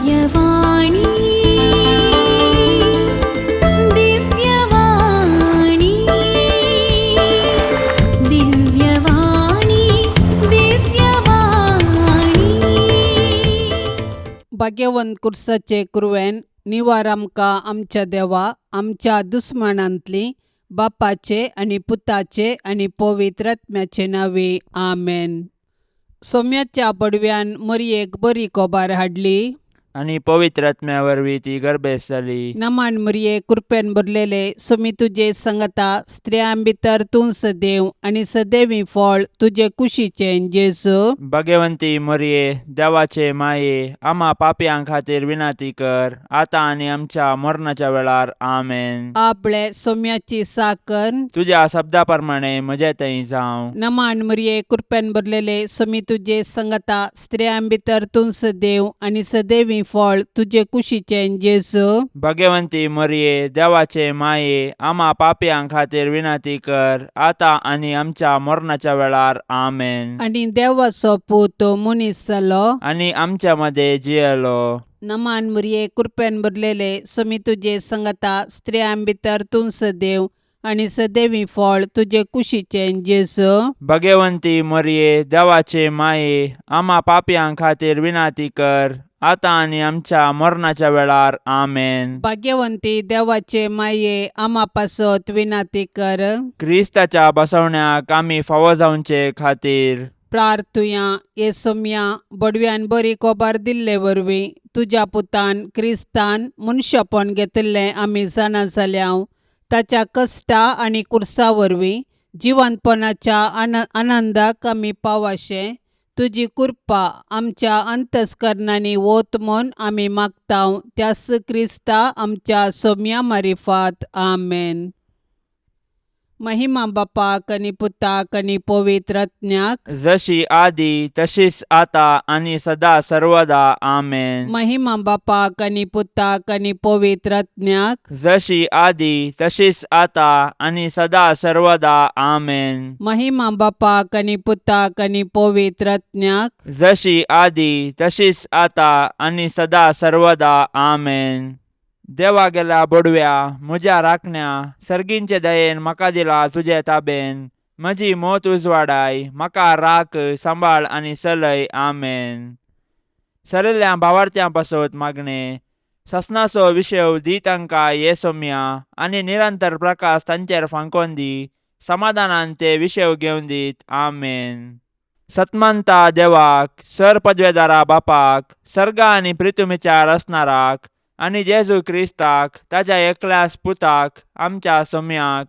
दिव्यवाणी, दिव्यवाणी, दिव्यवाणी, दिव्यवाणी. भाग्यवंत कुर्साचे कुरवेन निवार आमकां आमच्या देवा आमच्या दुस्मानांतली बापाचे आनी पुताचे आनी पवित्र आत्म्याचे नांवे आमेन. सोम्याच्या बडव्यान मरयेक बरी कोबार हाडली आनी पवित्र आत्म्या वरवीं ती गर्भेस्त जाली. नमान मरये, कृपेन भरलेले, सोमी तुजे संगता, स्त्रियां भितर तूं सदैव आनी सदैवी फळ तुजे कुशीचें जेजू. भगवंती मरये, देवाचे माये, आमा पापयां खातीर विनंती कर, आतां आनी आमच्या मरणाच्या वेळार. आमेन. आपले सोम्याची साकर तुज्या शब्दा प्रमाणे म्हजे थंय जावं. नमान मरये, कृपेन भरलेले, सोमी तुजे संगता, स्त्रियां भितर तूं सदैव आनी सदैवी फळ तुजे कुशीचें जेजू. भगवंती मरये, देवाचे माये, आमा पापयां खातीर विनंती कर, आतां आनी आमच्या मरणाच्या वेळार. आमेन. आनी देवाचो पूत मनीस जालो आनी आमच्या मदें जियेलो. नमान मरये, कृपेन भरलेले, सोमी तुजे संगता, स्त्रियां भितर तूं सदैव आनी सदैवी फळ तुजे कुशीचें जेजू. भगवंती मरये, देवाचे माये, आमा पापयां खातीर विनंती कर, आतां आनी आमच्या मरणाच्या वेळार. आमेन. भाग्यवंती देवाचे माये, आमा पासत विनंती कर. क्रिस्ताच्या बसवण्याक आमी फावो जावचे खातीर प्रार्थुया. ये सोम्या, बडव्यान बरी कोबार दिल्ले वरवीं तुज्या पुतान क्रिस्तान मनशापण घेतिल्लें आमी जाणा जाल्या. ताच्या कश्टा आनी कुर्सा वरवीं जिवंतपणाच्या आनंदाक आमी पावाशें तुजी कृपा आमच्या अंतस्करणांनी वत म्हूण आमी मागता, त्यास क्रिस्ता आमच्या सोम्या मारिफात. आमेन. महिमा बापाक आनी पुताक आनी पवित्र आत्म्याक. जशी आदी तशीच आता आनी सदा सर्वदा. आमेन. महिमा बापाक आनी पुताक आनी पवित्र आत्म्याक. जशी आदी तशीच आता आनी सदा सर्वदा. आमेन. महिमा बापाक आनी पुताक आनी पवित्र आत्म्याक. जशी आदी तशीच आता आनी सदा सर्वदा. आमेन. देवा गेल्या बोडव्या, म्हज्या राखण्या, सर्गींचे दयेन म्हाका दिला तुजे ताबेन. म्हजी मोत उजवाडाय, म्हाका राख, सांबाळ आनी चलय. आमेन. सरिल्ल्या भावार्थ्यां पासत मागणें. ससनाचो विशय दी तांकां ये सोम्या आनी निरंतर प्रकाश तांचेर फांकोन दी. समाधानान ते विशय घेवन दीत. आमेन. सतमंता देवाक, सर पदवेदारा बापाक, सर्गा आनी प्रितुमीच्या रचणाराक आनी जेजू क्रिस्ताक, ताज्या एकल्याच पुताक, आमच्या सोम्याक,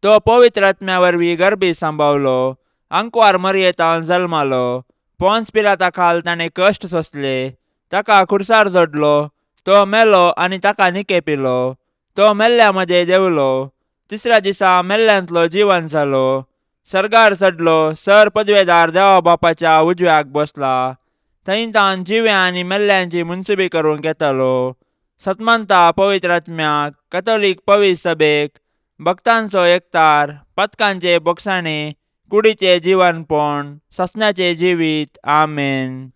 तो पवित्र आत्म्या वरवीं गर्भी सांबावलो, आंकवार मरयेतान जल्मालो, पोन्स पिलाता खाल ताणें कश्ट सोंसले, ताका खुर्सार जोडलो, तो मेलो आनी ताका निकेपिलो, तो मेल्ल्या मदें देंवलो, तिसऱ्या दिसा मेल्ल्यांतलो जिवन जालो, सर्गार चडलो, सर पदवेदार देवा बापाच्या उजव्याक बसला, थंय तान जिव्या आनी मेल्ल्यांची मुनसुबी करूंक येतालो. सतमंता पवित्र आत्म्याक, कथोलीक पवित्र सभेक, भक्तांचो एकतार, पथकांचे बोगसाणे, कुडीचे जिवनपण, ससनाचे जिवीत. आमेन.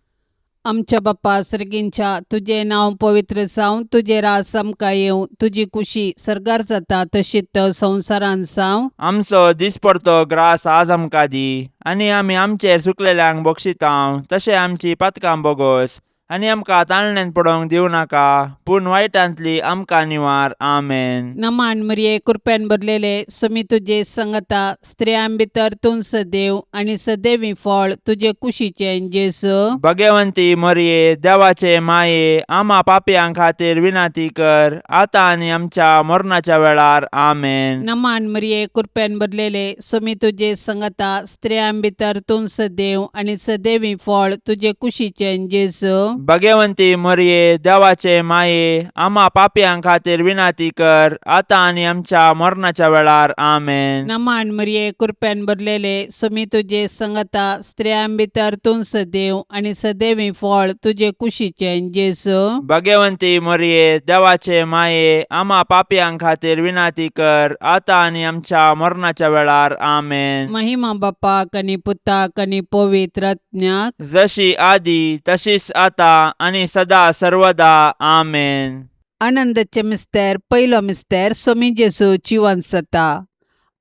आमच्या बाप्पा सर्गींच्या, तुजें नांव पवित्र जावं, तुजें राज आमकां येवं, तुजी कुशी सर्गार जाता तशीच संवसारांत जावं. आमचो दिसपडतो ग्रास आज आमकां दी आनी आमी आमचेर चुकलेल्यांक बक्षितांव तशें आमची पातकां बोगोस आनी आमकां ताळण्यान पडोवंक दिवं नाका, पूण वायटांतली आमकां निवार. आमेन. नमान मरये, कृपेन भरलेले, सुमी तुजे संगता, स्त्रियां भितर तूं सदैव आनी सदैवी फळ तुजे कुशीचें जेजू. भगवंती मरये, देवाचे माये, आमा पापयां खातीर विनंती कर, आतां आनी आमच्या मरणाच्या वेळार. आमेन. नमान मरये, कृपेन भरलेले, सुमी तुजे संगता, स्त्रियां भितर तूं सदैव आनी सदैवी फळ तुजे कुशीचें जेजू. भगवंती मरये, देवाचे माये, आमा पापयां खातीर विनंती कर, आतां आनी आमच्या मरणाच्या वेळार. आमेन. नमान मरये, कृपेन भरलेले, सुमी तुजे संगता, स्त्रियां भितर तूं सदैव आनी सदैवी फळ तुजे कुशीचें जेजू. भगवंती मरये, देवाचे माये, आमा पापयां खातीर विनंती कर, आतां आनी आमच्या मरणाच्या वेळार. आमेन. महिमा बापाक आनी पुताक आनी पवित्र आत्म्याक. जशी आदी तशीच आता आतां आनी सदा सर्वदा. आमेन. आनंदाचे मिस्तेर. पयलो मिस्तेर, सोमी जेजू जिवन जाता.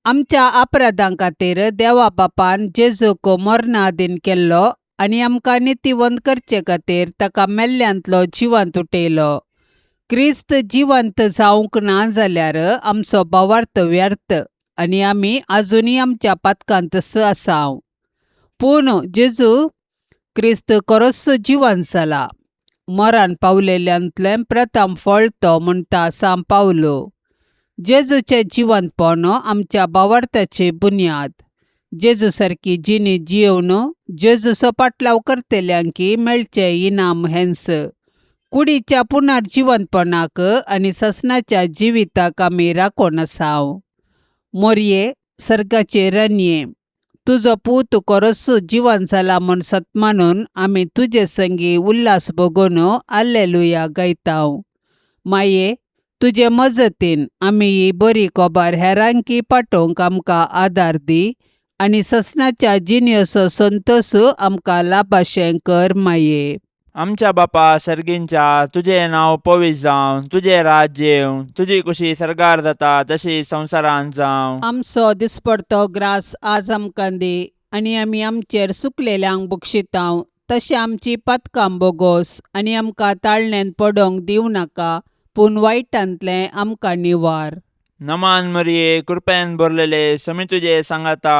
आमच्या अपराधां खातीर देवा बापान जेजूक मरणाधीन केल्लो आनी आमकां नितीवंत करचे खातीर ताका मेल्ल्यांतलो जिवंत उठयलो. क्रिस्त जिवंत जावंक ना जाल्यार आमचो भावार्थ व्यर्थ आनी आमी आजुनूय आमच्या पातकांतच आसा. पूण जेजू क्रिस्त खरोच जिवंत जाला, मरण पावलेल्यांतलें प्रथम फळ तो म्हणटा सांव पावलो. जेजूचें जिवंतपण आमच्या भावार्थाची बुन्याद. जेजू सारकी जिणी जियोवन जेजूचो पाटलाव करतल्यांकी मेळचें इनाम हेंच. कुडीच्या पुनर्जिवंतपणाक आनी ससनाच्या जिविताक आमी राखून आसाव. मोरये, सर्गाचे राणये, तुजो पूत खरोच जिवन जाला म्हूण सत मानून आमी तुजे संगी उल्हास भोगून आल्लेलुया गायताव. माये, तुजे मजतीन आमी ही बरी खबर हेरांकी पाठोवंक आमकां आदार दी आनी ससनाच्या जिणेचो संतोश आमकां लाभाशें कर माये. आमच्या बापा सर्गींच्या, तुजें नांव पवित्र जावं, तुजें राज्य येवं, तुजी कुशी सर्गार जाता तशी संवसारांत जावं. आमचो दिसपडतो ग्रास आज आमकां दी आनी आमी आमचेर सुकलेल्यांक बक्षितांव तशें आमची पातकां बोगोस आनी आमकां ताळण्यांत पडोंक दिवं नाका, पूण वायटांतलें आमकां निवार. नमान मरिये, कृपेन भरलेले, समी तुजे सांगाता,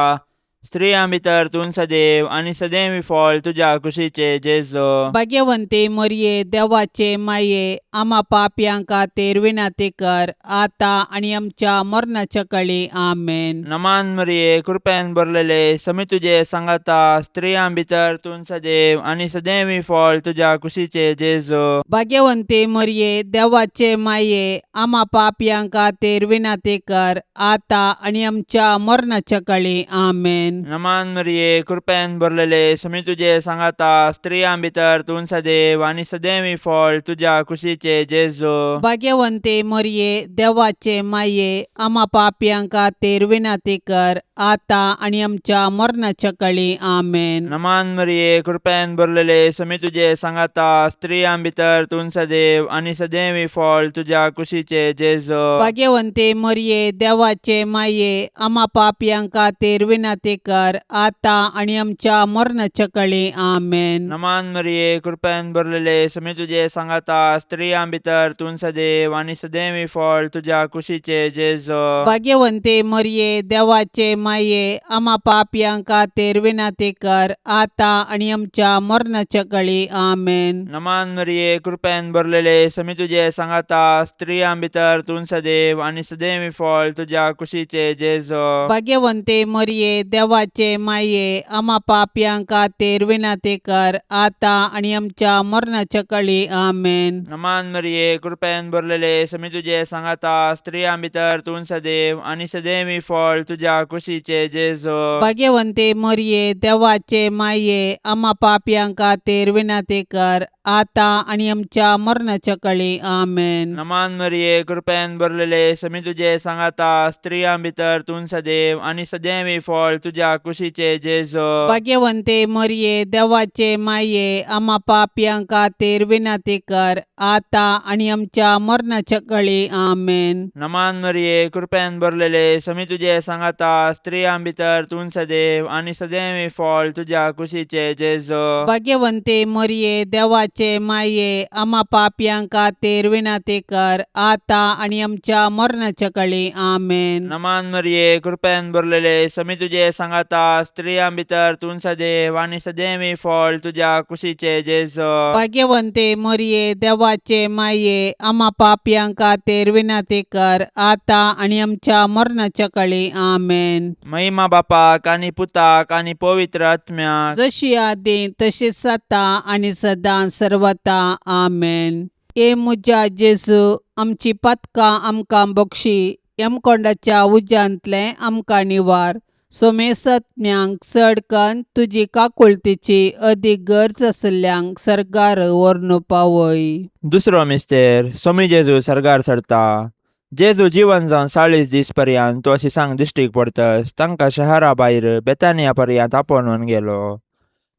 स्त्रियां भितर तूं सदैव आनी सदैव फळ तुज्या कुशीचे जेजो. भाग्यवंती मरये, देवाचे माये, आमा पापयां खातीर विनंती कर, आतां आनी आमच्या मरणाच्या कळी. आमेन. नमान मरिये, कृपेन भरलेले, समी तुजे सांगाता, स्त्रियां भितर तूं सदैव आनी सदैव फळ तुज्या कुशीचे जेजो. भाग्यवंती मरये, देवाचे माये, आमा पापयां खातीर विनंती कर, आतां आनी आमच्या मरणाच्या कळी. आमेन. नमान मरिये, कृपेन भरलेले, समी तुजे सांगाता, स्त्रियां भितर तूं सदैव आनी सदैव फळ तुज्या कुशीचे जेजो. भाग्यवंती मरये, देवाचे माये, आमा पापयां खातीर विनंती कर, आतां आनी आमच्या मरणाच्या कळी. आमेन. नमान मरिये, कृपेन भरलेले, समी तुजे सांगाता, स्त्रियां भितर तूं सदैव आनी सदैव फळ तुज्या कुशीचे जेजो. भाग्यवंती मरये, देवाचे माये, आमा पापयां खातीर विनंती कर, आतां आनी आमच्या मरणाच्या कळी. आमेन. नमान मरिये, कृपेन भरलेले, समी तुजे सांगाता, स्त्रियां भितर तूं सदैव आनी सदैव फळ तुज्या कुशीचे जेजो. भाग्यवंती मरये, देवाचे माये, आमा पापयां खातीर विनंती कर, आतां आनी आमच्या मरणाच्या कळी. आमेन. नमान मरिये, कृपेन भरलेले, समी तुजे सांगाता, स्त्रियां भितर तूं सदैव आनी सदैव फळ तुज्या कुशीचे जेजो. भाग्यवंती मरये, देवाचे माये, आमा पापयां खातीर विनंती कर, आतां आनी आमच्या मरणाच्या कळी. आमेन. नमान मरिये, कृपेन भरलेले, समी तुजे सांगाता, स्त्रियां भितर तूं सदैव आनी सदैव फळ तुज्या कुशीचे जेजो. भाग्यवंती मरये, देवाचे माये, आमा पापयां खातीर विनंती कर, आतां आनी आमच्या मरणाच्या कळी. आमेन. नमान मरिये, कृपेन भरलेले, समी तुजे सांगाता, स्त्रियां भितर तूं सदैव आनी सदैव फळ तुज्या कुशीचे जेजो. भाग्यवंती मरये, देवाचे माये, आमा पापयां खातीर विनंती कर, आतां आनी आमच्या मरणाच्या कळी. आमेन. नमान मरिये, कृपेन भरलेले, समी तुजे सांगाता, स्त्रियां भितर तूं सदैव आनी सदैव फळ तुज्या कुशीचे जेजो. भाग्यवंती मरये, देवाचे माये, आमा पापयां खातीर विनंती कर, आतां आनी आमच्या मरणाच्या कळी. आमेन. नमान मरिये, कृपेन भरलेले, समी तुजे सांगाता, स्त्रियां भितर तूं सदैव आनी सदैव फळ तुज्या कुशीचे जेजो. भाग्यवंती मरये, देवाचे माये, आमा पापयां खातीर विनंती कर, आतां आनी आमच्या मरणाच्या कळी. आमेन. महिमा बापाक आनी पुताक आनी पवित्र आत्म्याक, जशी आदी तशीच आतां आनी सदां सर्वता. आमेन. ए म्हज्या जेजू, आमची पातकां आमकां बक्षी, यमकोंडाच्या उज्यांतलें आमकां निवार, सोमेसत्म्यांक चड कन्न तुजी काकुळतीची अदीक गरज आशिल्ल्यांक सर्गार व्हरून पावय. दुसरो मिस्तेर, सोमी जेजू सर्गार सरता. जेजू जिवन जावन 40 दीस पर्यंत तो शिसांक दिश्टीक पडतस तांकां शहरा भायर बेतानिया पर्यंत आपोवन गेलो.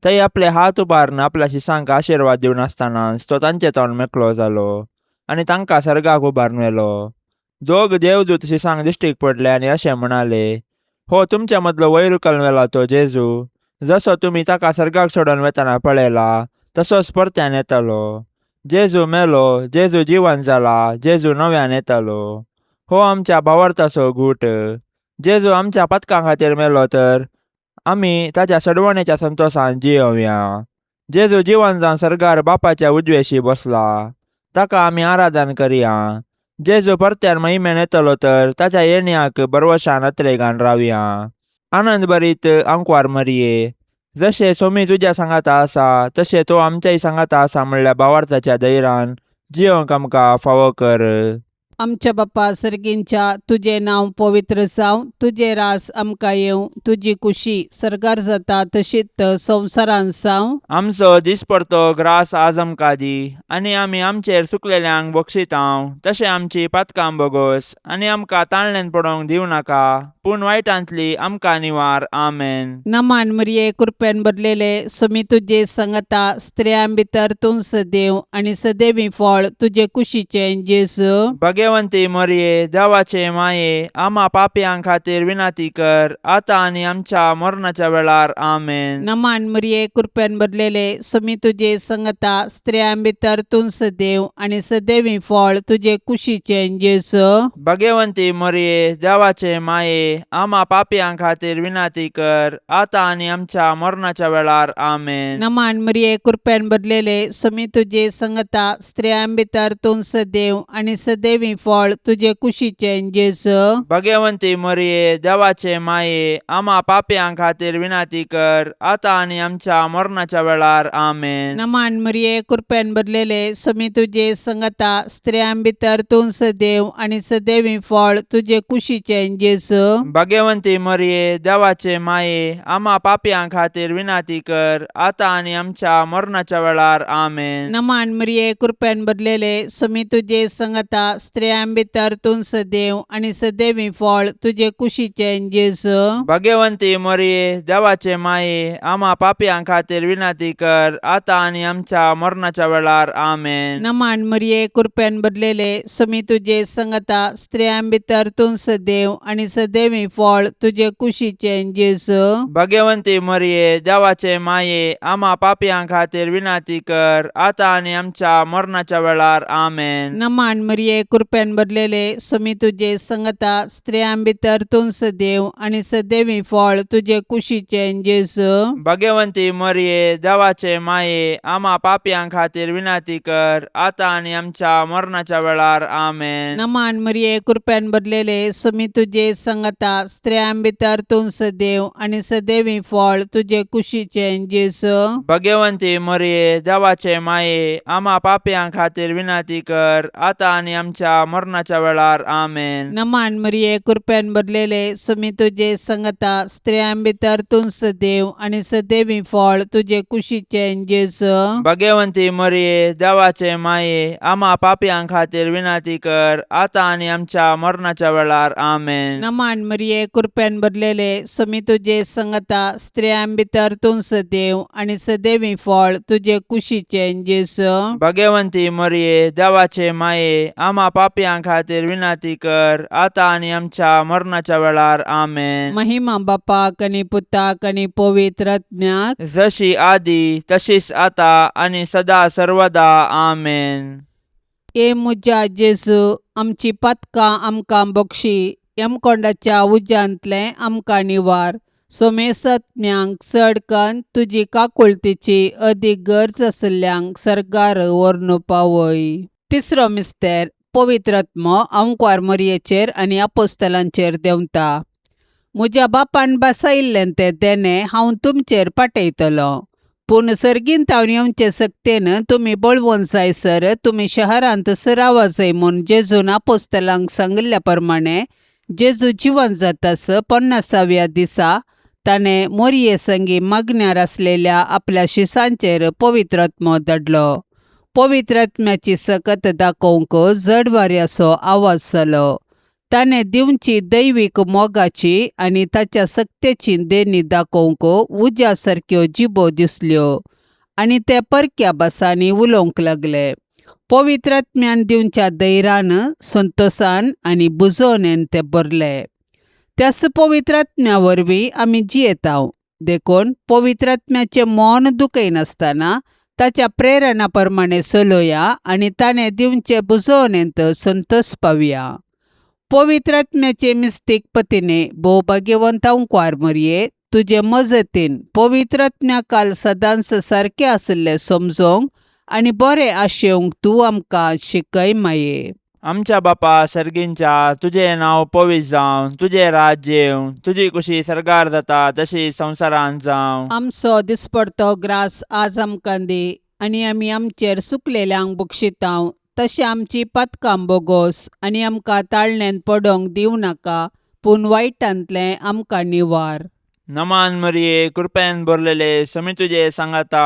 थंय आपले हात उबारून आपल्या शिसांक आशिर्वाद दिवन आसतनाच तो तांचे तोंड मेकळो जालो आनी तांकां सर्गाक उबारून व्हेलो. दोग देवदूत शिसांक दिश्टीक पडले आनी अशें म्हणाले, हो तुमच्या मदलो वयर उखलून व्हेला तो जेजू, जसो तुमी ताका सर्गाक सोडून वेतना पळयला तसोच परत्यान येतलो. जेजू मेलो, जेजू जिवन जाला, जेजू नव्यान येतलो. हो आमच्या भावार्थाचो गूट. जेजू आमच्या पातकां खातीर मेलो तर आमी ताच्या सडवणेच्या संतोशान जियोवया. जेजू जिवन जावन सर्गार बापाच्या उजवेशी बसला, ताका आमी आराधन करया. जेजू परत्यान महिमेन येतलो तर ताच्या येण्याक बरवशान अत्रेगान रावया. आनंद भरीत आंकवार मरये, जशें सोमी तुज्या सांगाता आसा तशें तो आमच्याय सांगाता आसा म्हणल्या भावार्थाच्या धैरान जियोंक आमकां फावो कर. आमच्या बाप्पा सर्गींच्या, तुजें नांव पवित्र जावं, तुजें रास आमकां येवं, तुजी कुशी सर्गार जाता तशीच संवसारांत जावं. आमचो दिसपडतो ग्रास आज आमकां दी आनी आमी आमचेर चुकलेल्यांक बक्षितांव तशें आमची पातकां बोगोस आनी आमकां ताळण्यान पडोवंक दिवं नाका, पूण वायटांतली आमकां निवार. आमेन. नमान मरिये, कृपेन भरलेले, सुमी तुजे संगता, स्त्रियां भितर तूं सदैव आनी सदैवी फळ तुजे कुशीचें जेजू. भगवंती मरये, देवाचे माये, आमा पापयां खातीर विनंती कर, आतां आनी आमच्या मरणाच्या वेळार. आमेन. नमान मरिये, कृपेन भरलेले, सुमी तुजे संगता, स्त्रियां भितर तूं सदैव आनी सदैवी फळ तुजे कुशीचें जेजू. भगवंती मरये, देवाचे माये, आमा पापयां खातीर विनंती कर, आतां आनी आमच्या मरणाच्या वेळार. आमेन. नमान मरिये, कृपेन भरलेले, सुमी तुजे संगता, स्त्रियां भितर तूं सदैव आनी सदैवी फळ तुजे कुशीचें जेजू. भगवंती मरये, देवाचे माये, आमा पापयां खातीर विनंती कर, आतां आनी आमच्या मरणाच्या वेळार. आमेन. नमान मरिये, कृपेन भरलेले, सुमी तुजे संगता, स्त्रियां भितर तूं सदैव आनी सदैवी फळ तुजे कुशीचें जेजू. भगवंती मरये, देवाचे माये, आमा पापयां खातीर विनंती कर, आतां आनी आमच्या मरणाच्या वेळार. आमेन. नमान मरिये, कृपेन भरलेले, सुमी तुजे संगता, स्त्रियां भितर तूं सदैव आनी सदैवी फळ तुजे कुशीचें जेजू. भगवंती मरये, देवाचे माये, आमा पापयां खातीर विनंती कर, आतां आनी आमच्या मरणाच्या वेळार. आमेन. नमान मरिये, कृपेन भरलेले, सुमी तुजे संगता, स्त्रियां भितर तूं सदैव आनी सदैवी फळ तुजे कुशीचें जेजू. भगवंती मरये, देवाचे माये, आमा पापयां खातीर विनंती कर, आतां आनी आमच्या मरणाच्या वेळार. आमेन. नमान मरिये, कृपेन भरलेले, सुमी तुजे संगता, स्त्रियां भितर तूं सदैव आनी सदैवी फळ तुजे कुशीचें जेजू. भगवंती मरये, देवाचे माये, आमा पापयां खातीर विनंती कर, आतां आनी आमच्या मरणाच्या वेळार. आमेन. नमान मरिये, कृपेन भरलेले, सुमी तुजे संगता, स्त्रियां भितर तूं सदैव आनी सदैवी फळ तुजे कुशीचें जेजू. भगवंती मरये, देवाचे माये, आमा पापयां खातीर विनंती कर, आतां आनी आमच्या मरणाच्या वेळार. आमेन. नमान मरिये, कृपेन भरलेले, सुमी तुजे संगता, स्त्रियां भितर तूं सदैव आनी सदैवी फळ तुजे कुशीचें जेजू. भगवंती मरये, देवाचे माये, आमा पापयां खातीर विनंती कर, आतां आनी आमच्या मरणाच्या वेळार. आमेन. नमान मरिये, कृपेन भरलेले, सुमी तुजे संगता, स्त्रियां भितर तूं सदैव आनी सदैवी फळ तुजे कुशीचें जेजू. भगवंती मरये, देवाचे माये, आमा पापयां खातीर विनंती कर, आतां आनी आमच्या मरणाच्या वेळार. आमेन. महिमा बापाक आनी पुताक आनी पवित्र आत्म्याक, जशी आदी तशीच आता आनी सदा सर्वदा. आमेन. ए म्हज्या जेजू, आमची पातकां आमकां बक्षी, यमकोंडाच्या उज्यांतलें आमकां निवार, सोमेसत्म्यांक चड कन्न तुजी काकुळतीची अदीक गरज आशिल्ल्यांक सर्गार व्हरून पावय. तिसरो मिस्तेर, पवित्र आत्मो आंकवार मरयेचेर आनी आपोस्तलांचेर देंवता. म्हज्या बापान बसयिल्लें तें देणें हांव तुमचेर पाठयतलो, पूण सर्गींत हांव येवचे सक्तेन तुमी बळवंत जायसर तुमी शहरांत सरावा जाय म्हूण जेजून आपोस्तलांक सांगिल्ल्या प्रमाणे, जेजू जिवन जातास 50व्या दिसा ताणें मोरये संगी मागण्यार आसलेल्या आपल्या शिसांचेर पवित्र आत्मो धाडलो. पवित्र आत्म्याची सकत दाखोवंक जड वाऱ्याचो आवाज जालो. ताणें दिवची दैवीक मोगाची आनी ताच्या सक्तेची देणी दाखोवंक उज्या सारक्यो जिबो दिसल्यो आनी ते परक्या भासांनी उलोवंक लागले. पवित्र आत्म्यान दिवच्या धैर्यान, संतोसान आनी बुजोवणेन ते भरले. त्याच पवित्र आत्म्या वरवीं आमी जियेतांव. देखून पवित्र आत्म्याचें मन दुखयनासतना ताच्या प्रेरणा प्रमाणें चलोया आनी ताणें दिवचे बुजोवणेंत संतोस पावया. पवित्र आत्म्याचे मिस्तीक पतीने भोव भाग्यवंत अंकवार मरये, तुजे मजतीन पवित्र आत्म्या काल सदांच सारकें आशिल्लें समजोंक आनी बरें आशेवंक तूं आमकां शिकय माये. आमच्या बापा सर्गींच्या, तुजें नांव पवित्र जावं, तुजें राज्य येवं, तुजी कुशी सर्गार जाता तशी संवसारांत जावं. आमचो दिसपडतो ग्रास आज आमकां दी आनी आमी आमचेर सुकलेल्यांक बक्षितांव तशें आमची पातकां बोगोस आनी आमकां ताळण्यांत पडोंक दिवं नाका, पूण वायटांतलें आमकां निवार. नमान मरिये, कृपेन भरलेले, समी तुजे सांगाता,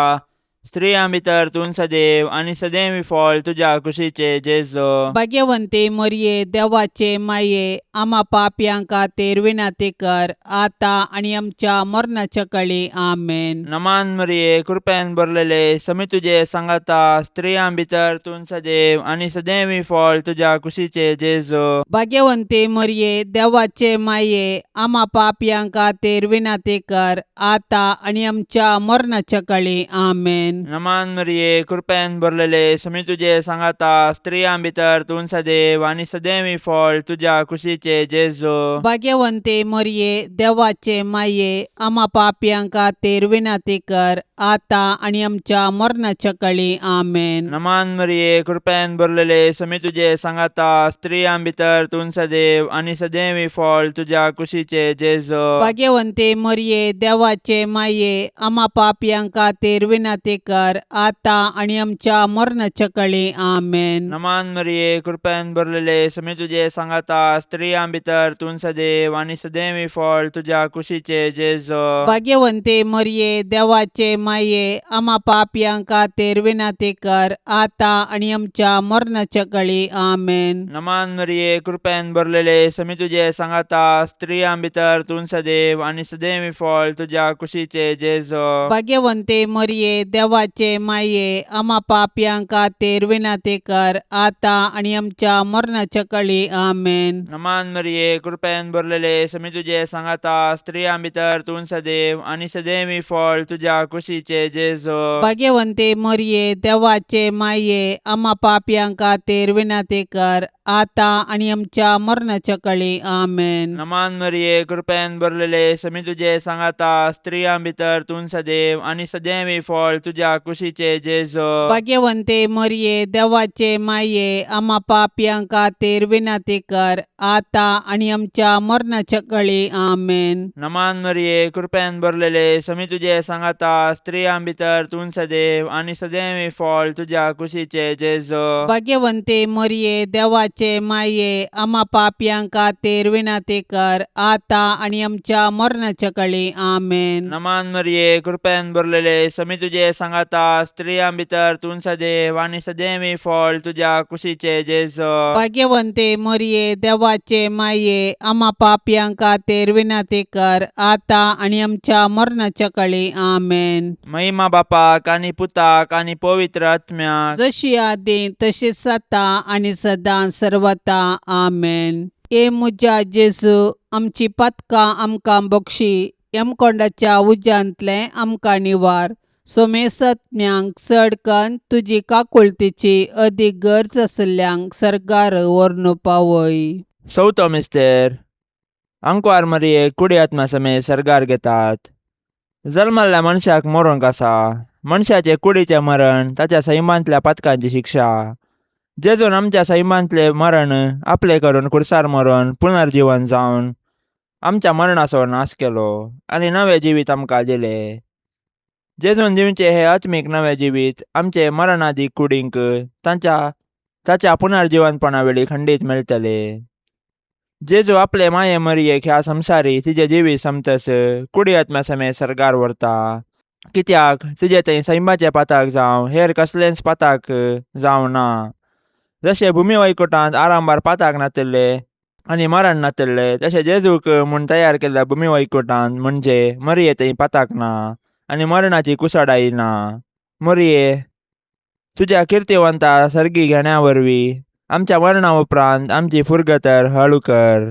स्त्रियां भितर तूं सदैव आनी सदैव फळ तुज्या कुशीचे जेजो. भाग्यवंती मरये, देवाचे माये, आमा पापयां खातीर विनंती कर आतां आनी आमच्या मरणाच्या कळी. आमेन. नमान मरिये, कृपेन भरलेले, समी तुजे सांगाता, स्त्रियां भितर तूं सदैव आनी सदैव फळ तुज्या कुशीचे जेजो. भाग्यवंती मरये, देवाचे माये, आमा पापयां खातीर विनंती कर आतां आनी आमच्या मरणाच्या कळी. आमेन. नमान मरिये, कृपेन भरलेले, समी तुजे सांगाता, स्त्रियां भितर तूं सदैव आनी सदैव फळ तुज्या कुशीचे जेजो. भाग्यवंती मरये, देवाचे माये, आमा पापयां खातीर विनंती कर आतां आनी आमच्या मरणाच्या कळी. आमेन. नमान मरिये, कृपेन भरलेले, समी तुजे सांगाता, स्त्रियां भितर तूं सदैव आनी सदैव फळ तुज्या कुशीचे जेजो. भाग्यवंती मरये, देवाचे माये, आमा पापयां खातीर विनंती कर आतां आनी आमच्या मरणाच्या कळी. आमेन. नमान मरिये, कृपेन भरलेले, समी तुजे सांगाता, स्त्रियां भितर तूं सदैव आनी सदैव फळ तुज्या कुशीचे जेजो. भाग्यवंती मरये, देवाचे माये, आमा पापयां खातीर विनंती कर आतां आनी आमच्या मरणाच्या कळी. आमेन. नमान मरिये, कृपेन भरलेले, समी तुजे सांगाता, स्त्रियां भितर तूं सदैव आनी सदैव फळ तुज्या कुशीचे जेजो. भाग्यवंती मरये, देवाचे माये, आमा पापयां खातीर विनंती कर आतां आनी आमच्या मरणाच्या कळी. आमेन. नमान मरिये, कृपेन भरलेले, समी तुजे सांगाता, स्त्रियां भितर तूं सदैव आनी सदैव फळ तुज्या कुशीचे जेजो. भाग्यवंती मरये, देवाचे माये, आमा पापयां खातीर विनंती कर आतां आनी आमच्या मरणाच्या कळी. आमेन. नमान मरिये, कृपेन भरलेले, समी तुजे सांगाता, स्त्रियां भितर तूं सदैव आनी सदैव फळ तुज्या कुशीचे जेजो. भाग्यवंती मरये, देवाचे माये, आमा पापयां खातीर विनंती कर आतां आनी आमच्या मरणाच्या कळी. आमेन. नमान मरिये, कृपेन भरलेले, समी तुजे सांगाता, स्त्रियां भितर तूं सदैव आनी सदैव फळ तुज्या कुशीचे जेजो. भाग्यवंती मरये, देवाचे माये, आमा पापयां खातीर विनंती कर आतां आनी आमच्या मरणाच्या कळी. आमेन. नमान मरिये, कृपेन भरलेले, समी तुजे सांगाता, स्त्रियां भितर तूं सदैव आनी सदैव फळ तुज्या कुशीचे जेजो. भाग्यवंती मरये, देवाचे माये, आमा पापयां खातीर विनंती कर आतां आनी आमच्या मरणाच्या कळी. आमेन. महिमा बापाक आनी पुताक आनी पवित्र आत्म्याक, जशी आदी तशीच आतां आनी सदां सर्वता. आमेन. ए म्हज्या जेजू, आमची पातकां आमकां बक्षी, यमकोंडाच्या उज्यांतलें आमकां निवार, सोमेसत्म्यांक चड कन्न तुजी काकुळतीची अदीक गरज आशिल्ल्यांक सर्गार व्हरून पावय. चवथो मिस्तेर. आंकवार मरियेक कुडी आत्मा समेत सर्गार घेतात. जल्मल्ल्या मनशाक मरूंक आसा. मनशाचे कुडीचें मरण ताच्या सैमांतल्या पातकांची शिक्षा. जेजून आमच्या सैमांतलें मरण आपलें करून खुर्सार मरून पुनर्जिवन जावन आमच्या मरणाचो नाश केलो आनी नवें जिवीत आमकां दिलें. जेजून दिवचें हें आत्मीक नवें जिवीत आमचे मरणादी कुडींक तांच्या ताच्या पुनर्जिवनपणा वेळी खंडीत मेळटलें. जेजू आपले माये मरियेक ह्या संवसारी तिजें जिवीत समतस कुडी आत्म्या समेत सर्गार व्हरता, कित्याक तिजें थंय सैमाचें पाताक जावं हेर कसलेंच पाताक जावं ना. जशें भुमी वैकुटांत आरंभार पाताक नातिल्लें आनी मरण नातल्ले तशें जेजूक म्हूण तयार केल्ल्या भूमी वैकुटान म्हणजे मरिये थंय पाताक ना आनी मरणाची कुसाडाय ना. मरिये, तुज्या किर्तिवंता सर्गी घेण्या वरवीं आमच्या मरणा उपरांत आमची फुरगतर हळू कर.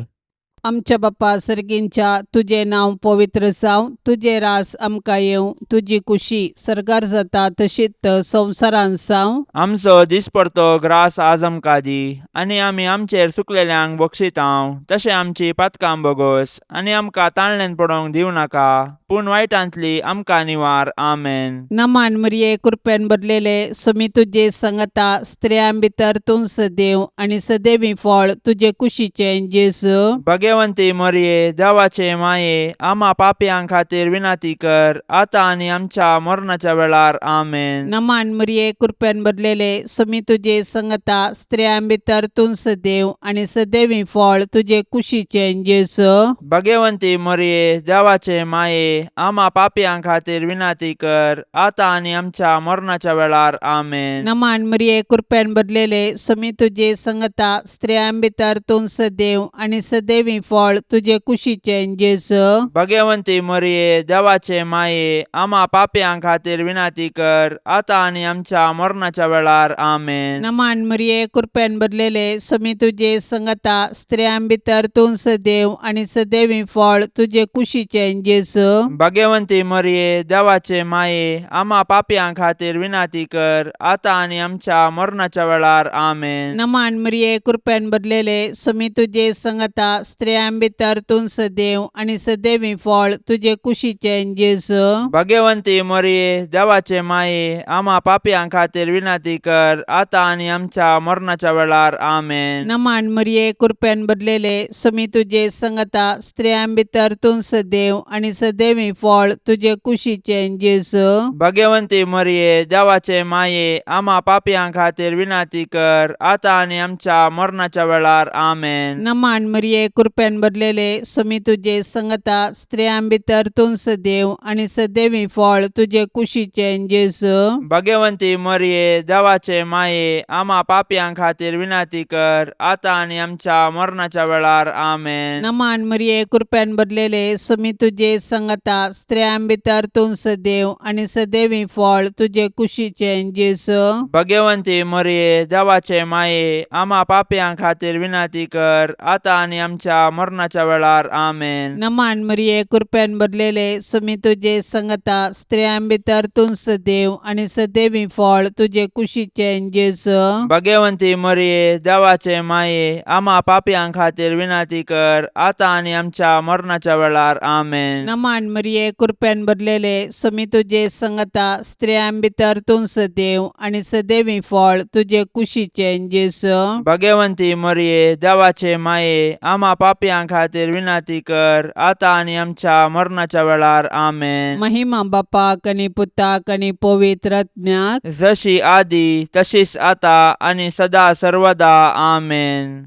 आमच्या बापा सर्गींच्या तुजें नांव पवित्र जावं, तुजें रास आमकां येवं, तुजी कुशी सर्गार जाता तशीच संवसारांत जावं. आमचो दिसपडतो ग्रास आज आमकां दी आनी आमी आमचेर चुकलेल्यांक बक्षितांव तशें आमची पातकां बोगोस आनी आमकां ताळण्यान पडोवंक दिवं नाका पूण वायटांतली आमकां निवार. आमेन. नमान मरिये, कृपेन भरलेले, सुमी तुजे संगता, स्त्रियां भितर तूं सदैव आनी सदैवी फळ तुजे कुशीचें जेजू. भगवंती मरिये, देवाचे माये, आमा पापयां खातीर विनंती कर आतां आनी आमच्या मरणाच्या वेळार. आमेन. नमान मरिये, कृपेन भरलेले, सुमी तुजे संगता, स्त्रियां भितर तूं सदैव आनी सदैवी फळ तुजे कुशीचें जेजू. भगवंती मरिये, देवाचे माये, आमा पापयां खातीर विनंती कर आतां आनी आमच्या मरणाच्या वेळार. आमेन. नमान मरिये, कृपेन भरलेले, सुमी तुजे संगता, स्त्रियां भितर तूं सदैव आनी सदैवी फळ तुजे कुशीचें जेजू. भगवंती मरिये, देवाचे माये, आमा पापयां खातीर विनंती कर आतां आनी आमच्या मरणाच्या वेळार. आमेन. नमान मरिये, कृपेन भरलेले, सुमी तुजे संगता, स्त्रियां भितर तूं सदैव आनी सदैवी फळ तुजे कुशीचें जेजू. भगवंती मरिये, देवाचे माये, आमा पापयां खातीर विनंती कर आतां आनी आमच्या मरणाच्या वेळार. आमेन. नमान मरिये, कृपेन भरलेले, सुमी तुजे संगता, स्त्रियां भितर तूं सदैव आनी सदैवी फळ तुजे कुशीचें जेजू. भगवंती मरिये, देवाचे माये, आमा पापयां खातीर विनंती कर आतां आनी आमच्या मरणाच्या वेळार. आमेन. नमान मरिये, कृपेन भरलेले, सुमी तुजे संगता, स्त्रियां भितर तूं सदैव आनी सदैवी फळ तुजे कुशीचें जेजू. भगवंती मरिये, देवाचे माये, आमा पापयां खातीर विनंती कर आतां आनी आमच्या मरणाच्या वेळार. आमेन. नमान मरिये, कृपेन भरलेले, सुमी तुजे संगता, स्त्रियां भितर तूं सदैव आनी सदैवी फळ तुजे कुशीचें जेजू. भगवंती मरिये, देवाचे माये, आमा पापयां खातीर विनंती कर आतां आनी आमच्या मरणाच्या वेळार. आमेन. नमान मरिये, कृपेन भरलेले, सुमी तुजे संगता, स्त्रियां भितर तूं सदैव आनी सदैवी फळ तुजे कुशीचें जेजू. भगवंती मरिये, देवाचे माये, आमा पापयां खातीर विनंती कर आतां आनी आमच्या मरणाच्या वेळार. आमेन. नमान मरिये, कृपेन भरलेले, सुमी तुजे संगता, स्त्रियां भितर तूं सदैव आनी सदैवी फळ तुजे कुशीचें जेजू. भगवंती मरिये, देवाचे माये, आमा पापयां खातीर विनंती कर आतां आनी आमच्या मरणाच्या वेळार. आमेन. नमान मरिये, कृपेन भरलेले, सुमी तुजे संगता, स्त्रियां भितर तूं सदैव आनी सदैवी फळ तुजे कुशीचें जेजू. भगवंती मरिये, देवाचे माये, आमा पापयां खातीर विनंती कर आतां आनी आमच्या मरणाच्या वेळार. आमेन. महिमा बापाक आनी पुताक आनी पवित्र आत्म्याक. जशी आदी तशीच आता आनी सदा सर्वदा. आमेन.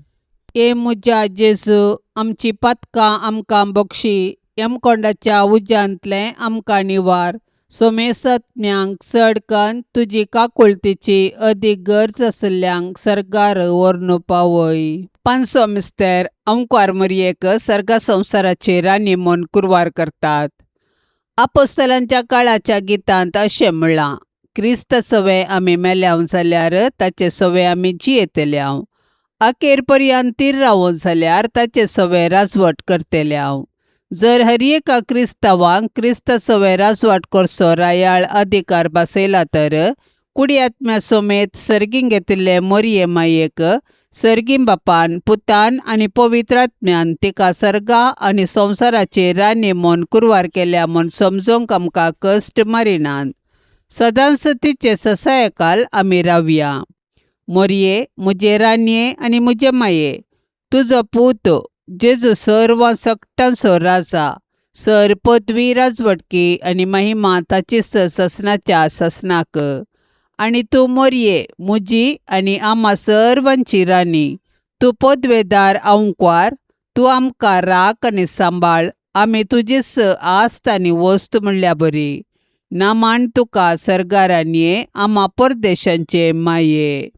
ए म्हज्या जेजू, आमची पातकां आमकां बक्षी, यमकोंडाच्या उज्यांतलें आमकां निवार, सोमेसत्म्यांक चड कन्न तुजी काकुळतीची अदीक गरज आशिल्ल्यांक सर्गार व्हरून पावय. पांचसो मिस्तेर अंकवार मरयेक सर्गा संवसाराची राणी म्हूण कुरवार करतात. आपोस्तलांच्या काळाच्या गितांत अशें म्हणलां, क्रिस्त सवे आमी मेल्याव जाल्यार ताचे सवे आमी जियेतल्याव, अखेर पर्यंत तीर रावो जाल्यार ताचे सवे राजवट करतल्याव. जर हर एका क्रिस्तांवांक क्रिस्त सवे राजवाट करचो रायाळ अधिकार बसयला तर कुडी आत्म्या समेत सर्गीं घेतिल्ले मोरये मायेक सर्गीं बापान, पुतान आनी पवित्र आत्म्यान तिका सर्गा आनी संवसाराची राणी म्हूण कुरवार केल्या म्हूण समजूंक आमकां कश्ट मारिनात. सदांच तिचे ससायकाल आमी रावया. मोरये, म्हजे राणये आनी म्हजे माये, तुजो पूत जेजू सर्व सकटांचो राजा, सर पदवी, राजवटकी आनी महिमा ताची ससनाच्या ससनाक. आनी तूं मोरये, म्हजी आनी आमा सर्वांची राणी, तूं पदवेदार आंकवार, तूं आमकां राख आनी सांबाळ, आमी तुजीच आस्त आनी वस्त म्हणल्या बरी. नामान तुका सर्गारानये, आमा परदेशांचे माये.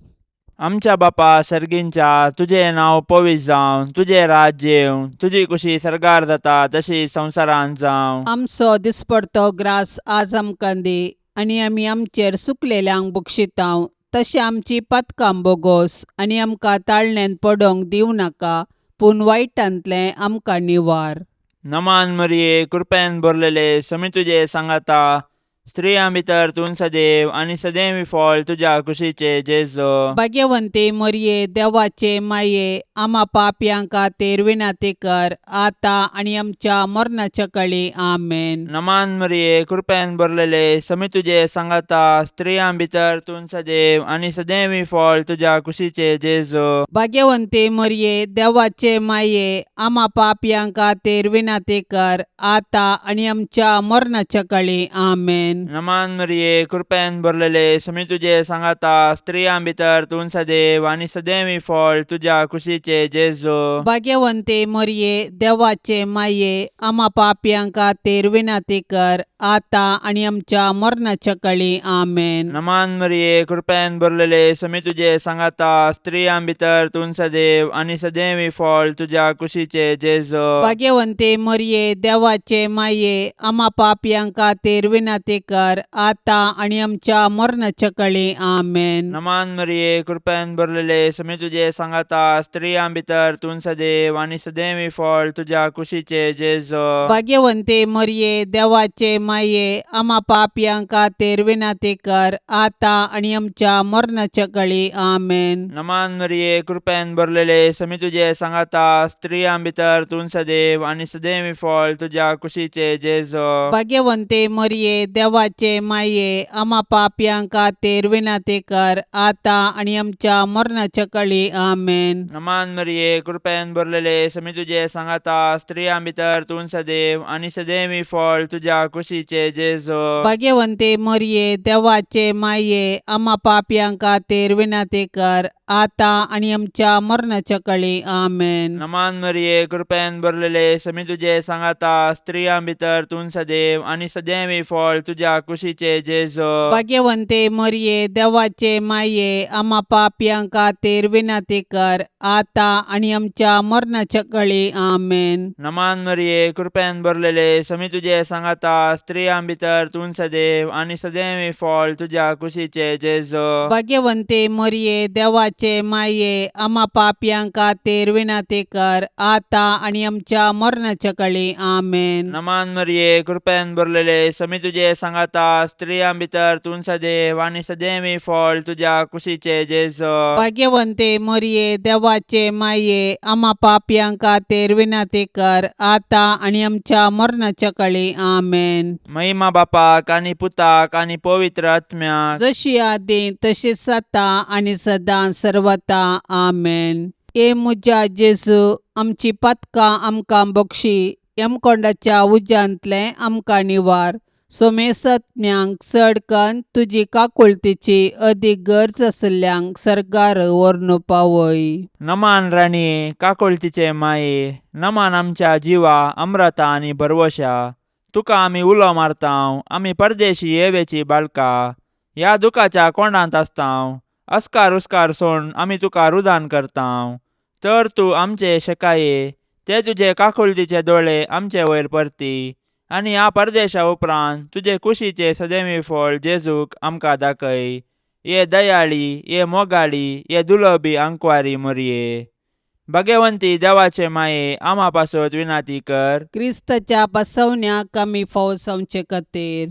आमच्या बापा सर्गींच्या तुजें नांव पवित्र जावं, तुजें राज्य येवं, तुजी कुशी सर्गार जाता तशी संवसारांत जावं. आमचो दिसपडतो ग्रास आज आमकां दी आनी आमी आमचेर सुकलेल्यांक बक्षितांव तशें आमची पातकां बोगोस आनी आमकां ताळण्यांत पडोंक दिवं नाका पूण वायटांतलें आमकां निवार. नमान मरिये, कृपेन भरलेले, समी तुजे सांगाता, स्त्रियां भितर तूं सदैव आनी सदैव फळ तुज्या कुशीचे जेजो. भाग्यवंती मरये, देवाचे माये, आमा पापयां खातीर विनंती कर आतां आनी आमच्या मरणाच्या कळी. आमेन. नमान मरिये, कृपेन भरलेले, समी तुजे सांगाता, स्त्रियां भितर तूं सदैव आनी सदैव फळ तुज्या कुशीचे जेजो. भाग्यवंती मरये, देवाचे माये, आमा पापयां खातीर विनंती कर आतां आनी आमच्या मरणाच्या कळी. आमेन. नमान मरिये, कृपेन भरलेले, समी तुजे सांगाता, स्त्रियां भितर तूं सदैव आनी सदैव फळ तुज्या कुशीचे जेजो. भाग्यवंती मरये, देवाचे माये, आमा पापयां खातीर विनंती कर आतां आनी आमच्या मरणाच्या कळी. आमेन. नमान मरिये, कृपेन भरलेले, समी तुजे सांगाता, स्त्रियां भितर तूं सदैव आनी सदैव फळ तुज्या कुशीचे जेजो. भाग्यवंती मरये, देवाचे माये, आमा पापयां खातीर विनंती कर आतां आनी आमच्या मरणाच्या कळी. आमेन. नमान मरिये, कृपेन भरलेले, समी तुजे सांगाता, स्त्रियां भितर तूं सदैव आनी सदैव फळ तुज्या कुशीचे जेजो. भाग्यवंती मरये, देवाचे माये, आमा पापयां खातीर विनंती कर आतां आनी आमच्या मरणाच्या कळी. आमेन. नमान मरिये, कृपेन भरलेले, समी तुजे सांगाता, स्त्रियां भितर तूं सदैव आनी सदैव फळ तुज्या कुशीचे जेजो. भाग्यवंती मरये, देवाचे माये, आमा पापयां खातीर विनंती कर आतां आनी आमच्या मरणाच्या कळी. आमेन. नमान मरिये, कृपेन भरलेले, समी तुजे सांगाता, स्त्रियां भितर तूं सदैव आनी सदैव फळ तुज्या कुशीचे जेजो. भाग्यवंती मरये, देवाचे माये, आमा पापयां खातीर विनंती कर आतां आनी आमच्या मरणाच्या कळी. आमेन. नमान मरिये, कृपेन भरलेले, समी तुजे सांगाता, स्त्रियां भितर तूं सदैव आनी सदैव फळ तुज्या कुशीचे जेजो. भाग्यवंती मरये, देवाचे माये, आमा पापयां खातीर विनंती कर आतां आनी आमच्या मरणाच्या कळी. आमेन. नमान मरिये, कृपेन भरलेले, समी तुजे सांगाता, स्त्रियां भितर तूं सदैव आनी सदैव फळ तुज्या कुशीचे जेजो. भाग्यवंती मरये, देवाचे माये, आमा पापयां खातीर विनंती कर आतां आनी आमच्या मरणाच्या कळी. आमेन. नमान मरिये, कृपेन भरलेले, समी तुजे सांगाता, स्त्रियां भितर तूं सदैव आनी सदैव फळ तुज्या कुशीचे जेजो. भाग्यवंती मरये, देवाचे माये, आमा पापयां खातीर विनंती कर आतां आनी आमच्या मरणाच्या कळी. आमेन. महिमा बापाक आनी पुताक आनी पवित्र आत्म्याक, जशी आदी तशीच आतां आनी सदां सर्वता. आमेन. ए म्हज्या जेजू, आमची पातकां आमकां बक्षी, यमकोंडाच्या उज्यांतलें आमकां निवार, सोमेसज्ञांक चड कन्न तुजी काकुळतीची अदीक गरज आशिल्ल्यांक सर्गार व्हरून पावय. नमान राणये, काकुळतीचे माये, नमान आमच्या जिवा अमृता आनी भरवशा, तुका आमी उलो मारतांव, आमी परदेशी येवेची बाळका, ह्या दुखाच्या कोंडांत आसतांव, अस्कार उस्कार सोड आमी तुका रुदान करतांव, तर तूं आमचे शेकाये ते तुजे काकुळतीचे दोळे आमचे वयर परती आनी ह्या परदेशा उपरांत तुजे कुशीचे सदैवी फळ जेजूक आमकां दाखय. ये दयाळी, ये मोगाळी, ये दुलबी आंकवारी मोरये, भगवंती देवाचे माये, आमा पासत विनाती कर. क्रिस्ताच्या बसवण्याक आमी फावो जावचे खातीर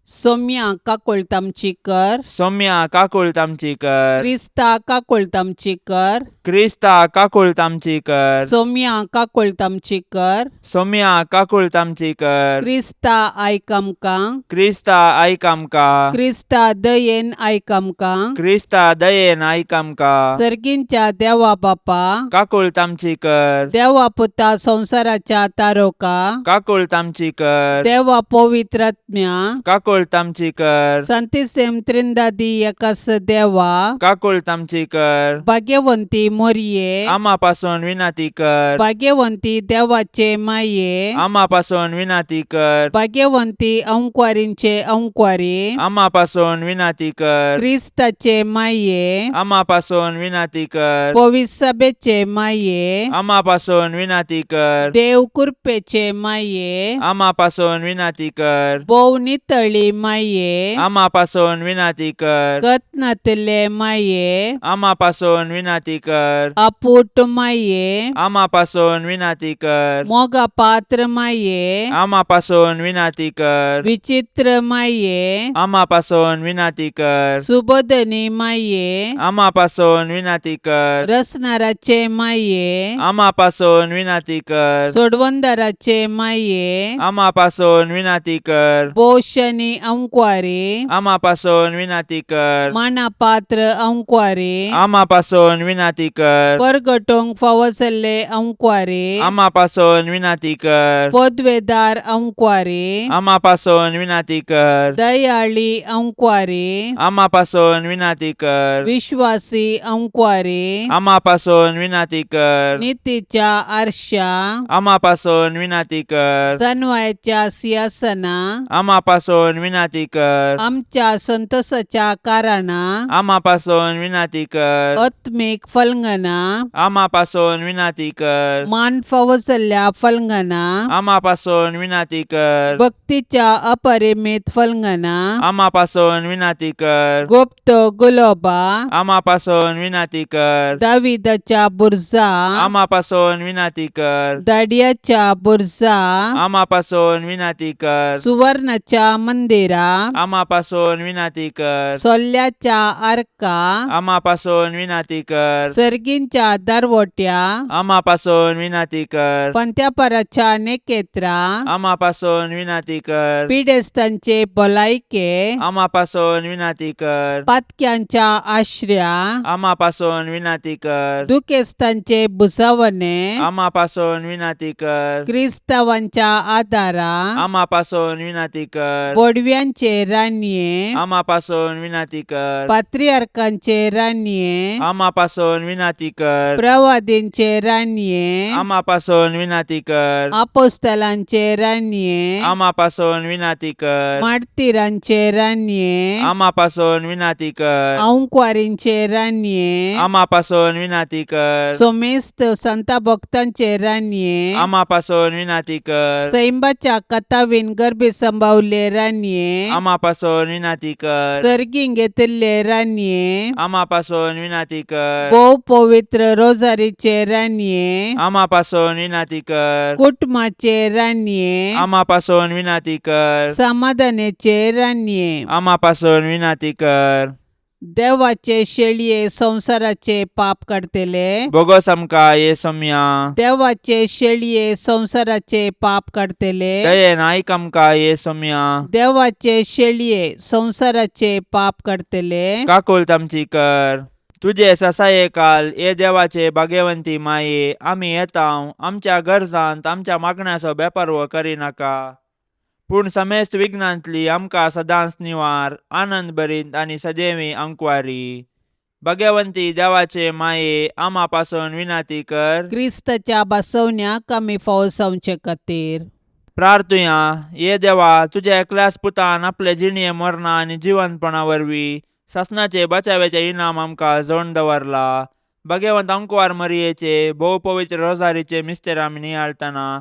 सोम्या काकुळट आमची कर. सौम्या काकुळट आमची कर. क्रिस्ता काकुळट आमची कर. क्रिस्ता काकुळट आमची कर. सोम्या काकुळट आमची कर. सौम्या काकुळट आमची कर. क्रिस्ता आयक आमकां. क्रिस्ता आयक आमकां. क्रिस्ता दयेन आयक आमकां. क्रिस्ता दयेन आयक आमकां. सर्गींच्या देवा बापा, काकुळट आमची कर. देवा पुता संवसाराच्या तारोका, काकुळट आमची कर. देवा पवित्रात्म्या, काकुळट काकुळट आमची कर. सांतिसेम त्रिंदादी एकास देवा, काकुळट आमची कर. भाग्यवंती मोरये, आमा पासून विनंती कर. भाग्यवंती देवाचे माये, आमा पासून विनंती कर. भाग्यवंती अंकवारींचे अंकवारी, आमा पासून विनंती कर. क्रिस्ताचे माये, आमा पासून विनंती कर. पविसभेचे माये, आमा पासून विनंती कर. देव कृपेचे माये, आमा पासून विनंती कर. भोव नितळी माये, आमा पासून विनंती कर. कत्नातले माये, आमा पासून विनंती कर. अपूट माये, आमा पासून विनंती कर. मोगा पात्र माये, आमा पासून विनंती कर. विचित्र माये, आमा पासून विनंती कर. सुबोधनी माये, आमा पासून विनंती कर. रसनाराचे माये, आमा पासून विनंती कर. सोडवंदाराचे माये, आमा पासून विनंती कर. पोषणी अंकवारी, आमा पासून विनंती कर. मानापात्र अंकवारी, आमा पासून विनंती कर. परगटोंक फावो जाल्ले अंकवारी, आमा पासून विनंती कर. पदवेदार अंकवारी, आमा पासून विनंती कर. दयाळी अंकवारी, आमा पासून विनंती कर. विश्वासी अंकवारी, आमा पासून विनंती कर. नितीच्या आरशा, आमा पासून विनंती कर. सनवायच्या सिंहासना, आमा पासून विनंती कर. आमच्या संतोषाच्या कारणा, आमा पासून विनंती कर. आत्मीक फलंगना, आमा पासून विनंती कर. मान फावो जाल्ल्या फलंगना, आमा पासून विनंती कर. भक्तीच्या अपरिमित फलंगना, आमा पासून विनंती कर. गुप्त गुलोबा, आमा पासून विनंती कर. दाविदाच्या बुरजा, आमा पासून विनंती कर. दाडियाच्या बुरजा, आमा पासून विनंती कर. सुवर्णाच्या मंदिरा, आमा पासून विनंती कर. सोल्ल्याच्या आर्का, आमा पासून विनंती कर. सर्गींच्या दरवट्या, आमा पासून विनंती कर. पंत्यापराच्या नेकेत्रा, आमा पासून विनंती कर. पिडेस्तांचे भलायके, आमा पासून विनंती कर. पातक्यांच्या आश्र्या, आमा पासून विनंती कर. दुखेस्तांचे भुजावणे, आमा पासून विनंती कर. क्रिस्तावांच्या आदारा, आमा पासून विनंती कर. बोडव्यांचे रानये, आमा पासून विनंती कर. पात्रियार्कांचे रानये, आमा पासून विनंती कर. प्रवादींचे रानये, आमा पासून विनंती कर. आपोस्तलांचे रानये, आमा पासून विनंती कर. मार्तीरांचे रानये, आमा पासून विनंती कर. अंकवारींचे रानये, आमा पासून विनंती कर. सोमेस्त संता भक्तांचे रानये, आमा पासून विनंती कर. सैंबाच्या कथावीन गर्भी संभावले रानये, आमा पासून विनंती कर. सर्गीं घेतिल्ले रानये, आमा पासून विनंती कर. भोव पवित्र रोजारीचे रानये, आमा पासून विनंती कर. कुटुंबाचे रानये, आमा पासून विनंती कर. समाधानाचे रानये, आमा पासून विनंती कर. देवाचे शेळये संवसाराचे पाप काडतले, बोगस आमकां ये सोम्या. देवाचे शेळये संवसाराचे पाप काडतले, दयेन आयक आमकां ये सोम्या. देवाचे शेळये संवसाराचे पाप काडतले, काकुळट आमची कर. तुजे ससाये काल ये देवाचे भाग्यवंती माये, आमी येता आमच्या गरजांत आमच्या मागण्याचो बेपर्व करिनाका, पूण समेस्त विघ्नांतली आमकां सदांच निवार, आनंद भरीत आनी सदैवी अंकवारी. भाग्यवंती देवाचे माये, आमा पासून विनंती कर. क्रिस्ताच्या बसवण्याक आमी फावो जावचे खातीर. प्रार्थुया. ये देवा, तुज्या एकल्याच पुतान आपले जिणये मरणा आनी जिवंतपणा वरवीं सासणाचे बचाव्याचे इनाम आमकां जोडून दवरला. भाग्यवंत अंकवार मरियेचे भोव पवित्र रोजारीचे मिस्तेर आमी नियाळतना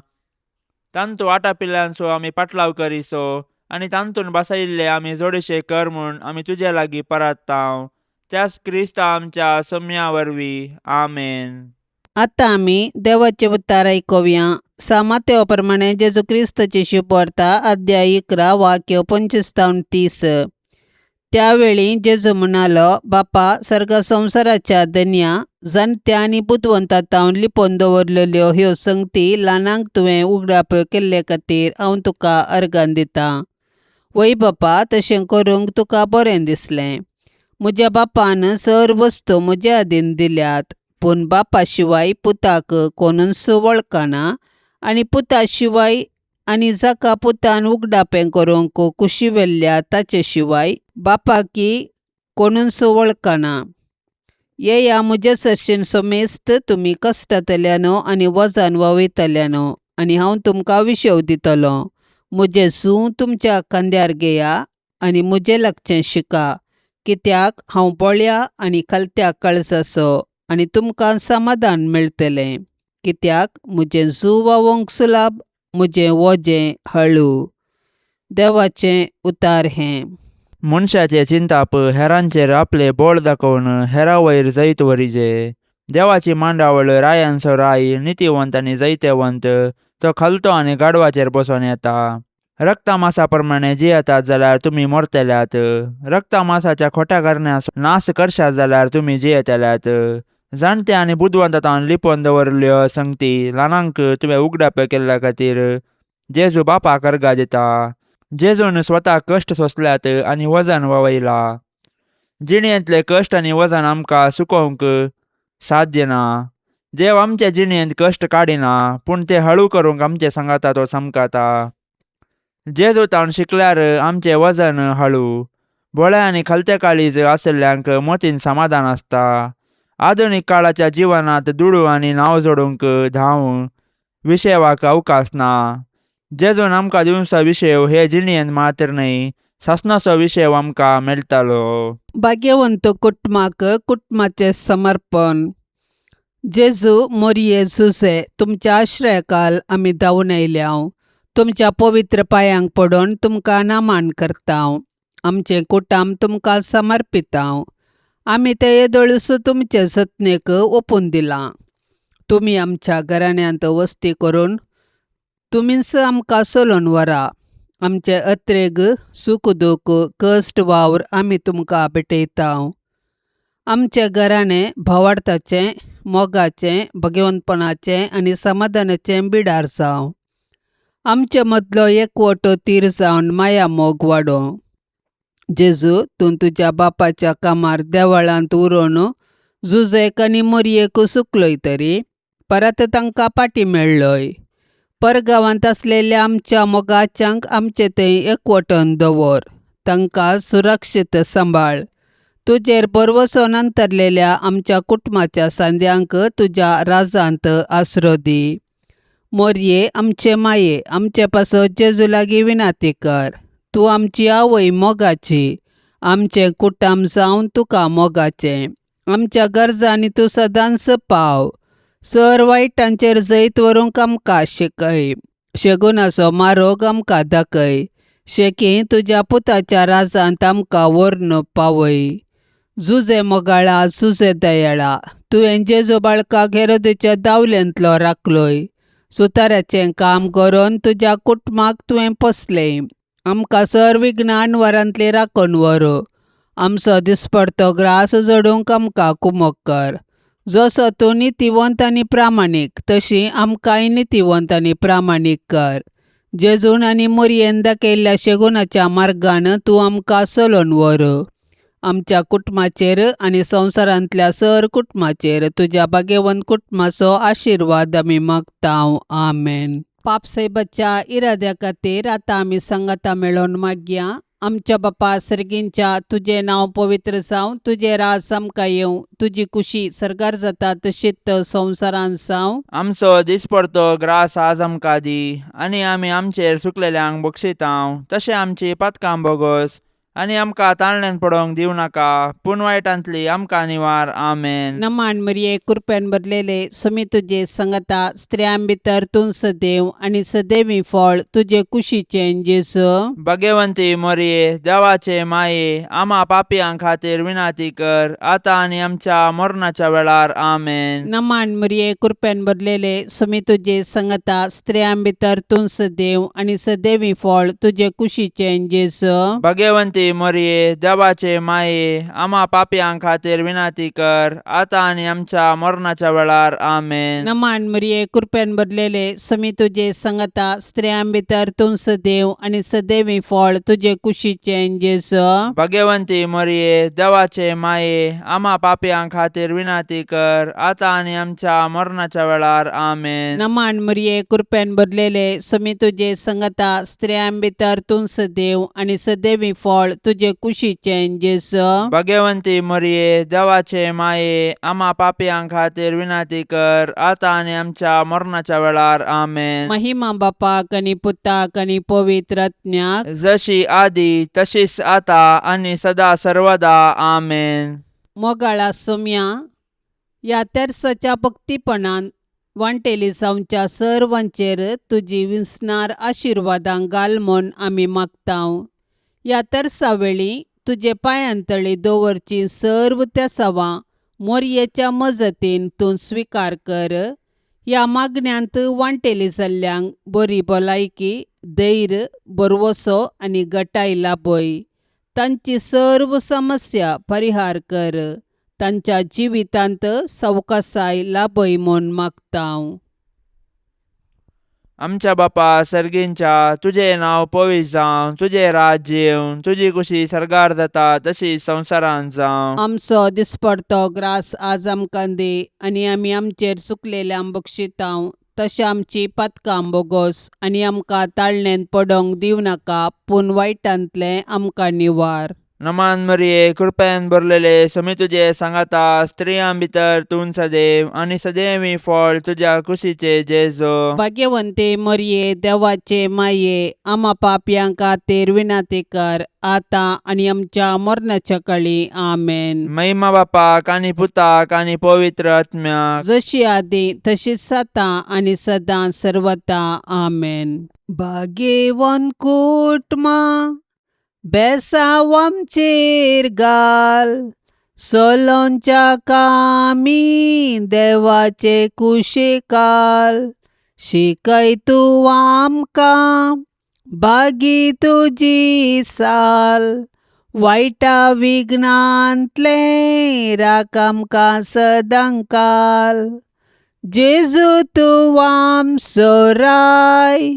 तांतू आटापिल्ल्यांचो आमी पाटलाव करिसो आनी तांतून बसयिल्ले आमी जोडीशे कर म्हूण आमी तुजे लागीं परत्तांव, त्याच क्रिस्ता आमच्या सोम्या वरवीं. आमेन. आतां आमी देवाचे उतार आयकुया. सामातेवा प्रमाणे जेजू क्रिस्ताची शुभवार्ता, अध्याय 11, वाक्य 25 तावन 30. त्यावेळी जेजू म्हणालो, बापा सर्ग संवसाराच्या धनया, जाणत्या आनी बुदवंता तावन लिपोवन दवरलेल्यो ह्यो संगती ल्हानांक तुवें उगडाप्यो केल्ले खातीर हांव तुका अर्गां दितां. वय बापा, तशें करूंक तुका बरें दिसलें. म्हज्या बापान सर वस्तू म्हज्या अधीन दिल्यात, पूण बापा शिवाय पुताक कोणूच वळखना आनी पुता शिवाय आनी जाका पुतान उगडापें करूंक कुशिवेल्ल्या ताचे शिवाय बापाकी कोणूच वळखना. येया म्हजे सरशीन समेस्त तुमी कश्टांतल्यानो आनी वजन व्हांवयतल्यानो आनी हांव तुमकां विशेव दितलो. म्हजें सूं तुमच्या खांद्यार घेया आनी म्हजें लागचें शिका, कित्याक हांव बोळ्या आनी खालत्या काळजाचो आनी तुमकां समाधान मेळटलें, कित्याक म्हजें जू व्हांवूंक सुलाभ, म्हजें वजें हळू. देवाचें उतार हें. मनशाचे चिंताप हेरांचेर आपले बोळ दाखोवन हेरा वयर जैत व्हरिजे. देवाची मांडावळ रायांचो राय, नितीवंत आनी जैतेवंत, तो खालतो आनी गाडवाचेर बसोन येता. रक्ता मासा प्रमाणे जियेतात जाल्यार तुमी मरतल्यात. रक्ता मासाच्या खोट्या करण्यास नाश करशात जाल्यार तुमी जियेतल्यात. जाणटे आनी बुदवंत लिपोवन दवरिल्ल्यो संगती ल्हानांक तुवें उगडापें केल्ल्या खातीर जेजू बापाक अर्गां दिता. जेजून स्वता कश्ट सोंसल्यात आनी वजन व्हांवयलां. जिणेंतले कश्ट आनी वजन आमकां सुकोवंक साध्य ना. देव आमचे जिणेंत कश्ट काडिना, पूण ते हळू करूंक आमचे सांगाता तो समकाता. जेजू तावन शिकल्यार आमचें वजन हळू. भोळे आनी खालते काळीज आशिल्ल्यांक मतीन समाधान आसता. आधुनीक काळाच्या जिवनांत दुडू आनी नांव जोडूंक धांव विशेवाक अवकाश ना. जेजून आमकां दिवचो विशेव हे जिणेंत मात्र न्हय, सासणाचो विशेव आमकां मेळटालो. भाग्यवंत कुटुंबाक कुटुंबाचें समर्पण. जेजू मोरये जुजे, तुमच्या आश्रयाकाल आमी धांवून आयल्याव. तुमच्या पवित्र पांयांक पडून तुमकां नामान करतांव. आमचें कुटुंब तुमकां समर्पितांव. आमी तें येदोळूच तुमचे जतनेक ओपून दिलां. तुमी आमच्या घराण्यांत वस्ती करून तुमीच आमकां चलोवन व्हरा. आमचे अत्रेग, सूख दूख, कश्ट वावर आमी तुमकां भेटयतांव. आमचें घराणें भावार्थाचें, मोगाचें, भगवंतपणाचें आनी समाधानाचें बिडार जावं. आमचे मदलो एकवटो तीर जावन माया मोग वाडोवं. जेजू, तूं तुज्या बापाच्या कामार देवळांत उरोवन जुजेक आनी मोरयेक सुकलोय तरी परत तांकां पाटी मेळ्ळोय. परगांवांत आसलेल्या आमच्या मोगाच्यांक आमचे थंय एकवटन दवर, तांकां सुरक्षीत सांबाळ. तुजेर भरवसोन अंतरलेल्या आमच्या कुटुंबाच्या सांद्यांक तुज्या राजांत आसरो दी. मोरये आमचे माये, आमचे पासत जेजू लागीं विनाती कर. तूं आमची आवय मोगाची, आमचें कुटुंब जावन तुका मोगाचें. आमच्या गरजांनी तूं सदांच पाव. सर वायटांचेर जैत व्हरूंक आमकां शिकय. शेगुणाचो मारोग आमकां दाखय. शेकी तुज्या पुताच्या राजांत आमकां व्हरून पावय. जुजे मोगाळा, जुजे दयाळा, तुवें जेजू बाळकाक हेरोदेच्या दावलेंतलो राखलोय. सुताराचें काम करून तुज्या कुटुंबाक तुवें पोसलें. आमकां सर विघ्नान वरांतली राखून व्हर. आमचो दिसपडतो ग्रास जोडूंक आमकां कुमक कर. जसो तूं नितीवंत आनी प्रामाणीक, तशी आमकांय नितीवंत आनी प्रामाणीक कर. जेजून आनी मोरयेन दाखयल्ल्या शेगुणाच्या मार्गान तूं आमकां चलोवन व्हर. आमच्या कुटुंबाचेर आनी संवसारांतल्या सर कुटुंबाचेर तुज्या भाग्यवंत कुटुंबाचो आशिर्वाद आमी मागतांव. आमेन. पापसाहेबाच्या इराद्या खातीर आतां आमी सांगाता मेळोवन मागया. आमच्या बापा सर्गींच्या, तुजें नांव पवित्र जावं, तुजें राज आमकां येवं, तुजी कुशी सर्गार जाता तशीच संवसारांत जावं. आमचो दिसपडतो ग्रास आज आमकां दी, आनी आमी आमचेर सुकलेल्यांक बक्षितांव, तशें आमची पातकां बोगस, आनी आमकां ताळण्यान पडोवंक दिवं नाका, पूण वायटांतली आमकां निवार. आमेन. नमान मरिये, कृपेन भरलेले, सुमी तुजे संगता, स्त्रियां भितर तूं सदैव आनी सदैवी फळ तुजे कुशीचें जेजू. भगवंती मोरये, देवाचे माये, आमा पापयां खातीर विनाती कर, आतां आनी आमच्या मरणाच्या वेळार. आमेन. नमान मरिये, कृपेन भरलेले, सुमी तुजे संगता, स्त्रियां भितर तूं सदैव आनी सदैवी फळ तुजे कुशीचें जेजू. भगवंती भगेवंती मरिये देवाचे माये आमा पापयां खातीर विनंती कर आतां आनी आमच्या मरणाच्या वेळार. आमेन. नमान मरिये, कृपेन भरलेले, समी तुजे संगता, स्त्रियां भितर तूं सदैव आनी सदैवी फळ तुजे कुशीचें जेजू. भगवंती मरिये देवाचे माये आमा पापयां खातीर विनंती कर आतां आनी आमच्या मरणाच्या वेळार. आमेन. नमान मरिये, कृपेन भरलेले, समी तुजे संगता, स्त्रियां भितर तूं सदैव आनी सदैवी फळ तुजे कुशीचें जेजू. भगवंती मरिये देवाचे माये आमा पापयां खातीर विनंती कर आतां आनी आमच्या मरणाच्या वेळार. आमेन. महिमा बापाक आनी पुताक आनी पवित्र आत्म्याक. जशी आदी तशीच आता आनी सदा सर्वदा. आमेन. मोगाळा सोम्या, ह्या तेर्साच्या भक्तीपणान वांटेली जावच्या सर्वांचेर तुजी विसणार आशिर्वादां घाल म्हूण आमी मागतांव. ह्या तेर्सा वेळी तुजे पांयांतळी दवरची सर्व तेसावां मोरयेच्या मजतीन तूं स्विकार कर. ह्या मागण्यांत वांटेली जाल्ल्यांक बरी भलायकी, धैर्य, भरवसो आनी गटाय लाभय. तांची सर्व समस्या परिहार कर. तांच्या जिवितांत सवकासाय लाभय म्हूण मागतांव. आमच्या बापा सर्गींच्या, तुजें नांव पवित्र जावं, तुजें राज्य येवं, तुजी कुशी सर्गार जाता तशी संवसारांत जावं. आमचो दिसपडतो ग्रास आज आमकां दी आनी आमी आमचेर चुकलेल्यांक बक्षितांव तशें आमची पातकां बोगोस आनी आमकां ताळणेंत पडोंक दिवं नाका, पूण वायटांतलें आमकां निवार. नमान मरिये, कृपेन भरलेले, समी तुजे सांगाता, स्त्रियां भितर तूं सदैव आनी सदैवी फळ तुज्या कुशीचे जेजो. भाग्यवंते मरिये, देवाचे माये, आमा पापयां खातीर विनंती कर आतां आनी आमच्या मरणाच्या काळी. आमेन. महिमा बापाक आनी पुताक आनी पवित्र आत्म्याक. जशी आदी तशीच आतां आनी सदां सर्वता. आमेन. भाग्यवंत कुटुंबा, बेसांव आमचेर घाल, सोलोंच्या कामी देवाचे कुशीकाल, शिकय तूं आमकां बागी तुजी साल, वायटा विघ्नांतलें राख आमकां सदांकाल. जेजू तूं आमचो राय,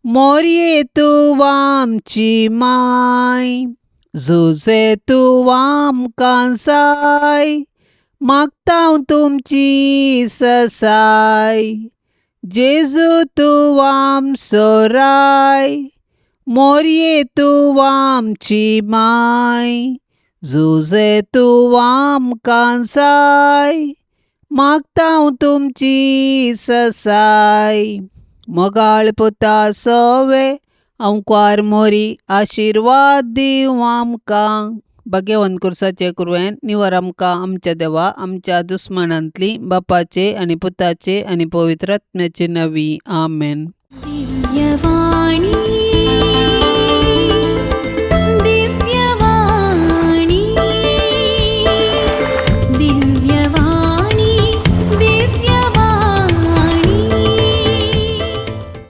मोरये तूं आमची माय, जुजे तूं आमकां जाय, मागता तुमची ससाय. जेजू तूं आमचो राय, मोरये तूं आमची माय, जुजे तूं आमकां जाय, मागता तुमची ससाय. मोगाळ पुता सोवे अंकुर मोरी, आशिर्वाद दिवं आमकां. भाग्यवंत कुर्साचे कुरवेन निवर आमकां आमच्या देवा आमच्या दुस्मनांतली, बापाचे आनी पुताचे आनी पवित्र आत्म्याचे नवी. आमेन. दिव्यवाणी.